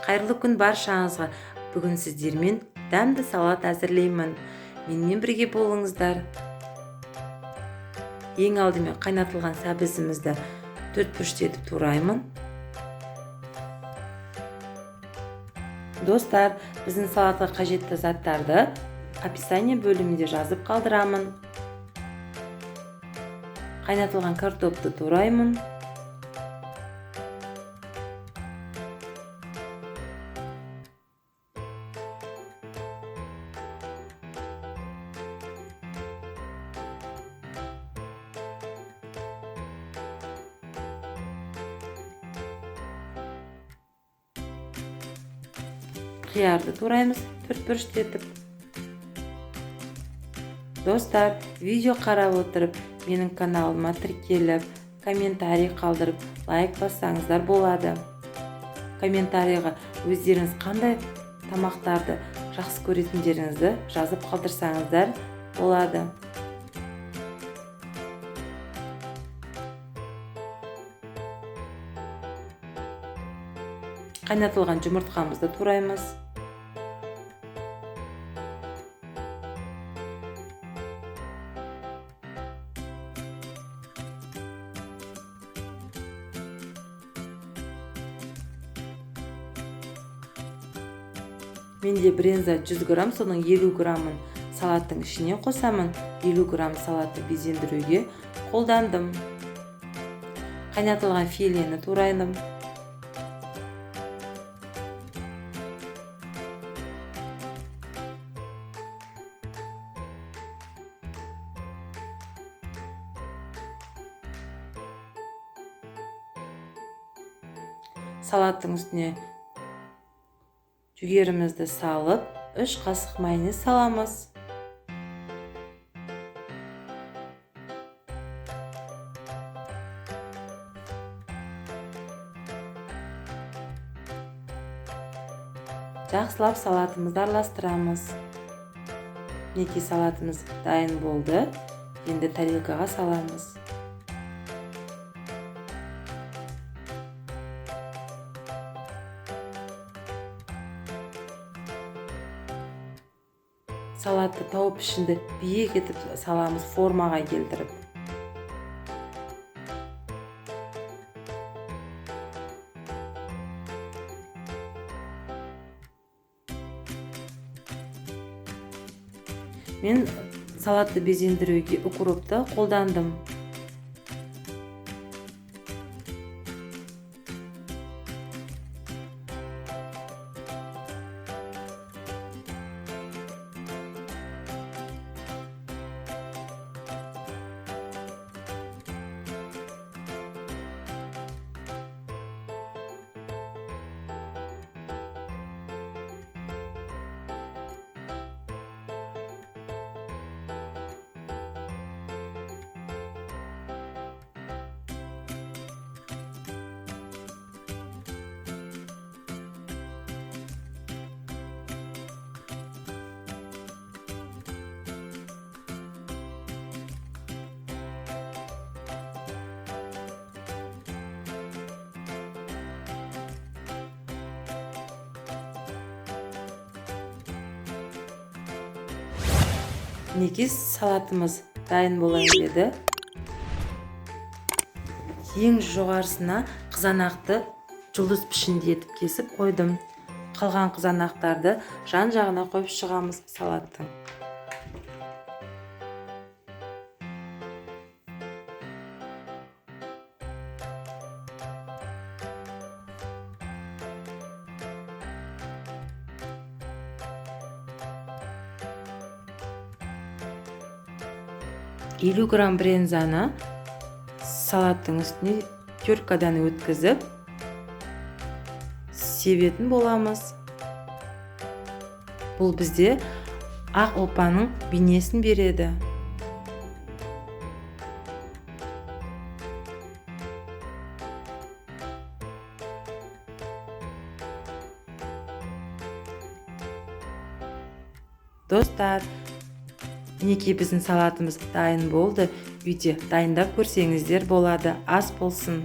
Қайырлы күн баршаңызға. Бүгін сіздермен дәмді салат әзірлеймін. Менімен бірге болыңыздар. Ең алдымен қайнатылған сәбізімізді төрт бұрышты етіп тураймын. Достар, біздің салатқа қажетті заттарды описание бөлімінде жазып қалдырамын. Қайнатылған картопты тураймын. Қиярды тураймыз төрт бұрышты етіп. Достар, видео қарап отырып, менің каналыма тіркеліп, комментарий қалдырып, лайк бассаңыздар болады. Комментарийға өздеріңіз қандай тамақтарды жақсы көретіндеріңізді жазып қалдырсаңыздар болады. Қайнатылған жұмыртқамызды тураймыз. Менде брынза 100 грамм, соның 50 граммын салаттың ішіне қосамын, 50 грамм салатты безендіруге қолдандым. Қайнатылған филені тураймын. Салаттың үстіне жүгерімізді салып, 3 қасық майонез саламыз. Жақсылап салатымызды араластырамыз. Мінекей, салатымыз дайын болды. Енді тарелкаға саламыз. Салатты тауып пішінді биік етіп саламыз, формаға келтіріп. Мен салатты безендіруге укропты қолдандым. Мінекей, салатымыз дайын болайын деді. Ең жоғарысына қызанақты жұлдыз пішінді етіп кесіп қойдым. Қалған қызанақтарды жан-жағына қойып шығамыз салаттың. 50 грамм брынзаны салаттың үстіне теркадан өткізіп себетін боламыз. Бұл бізде ақ ұлпаның бейнесін береді. Достар, мінекей, біздің салатымыз дайын болды. Үйде дайындап көрсеңіздер болады. Ас болсын.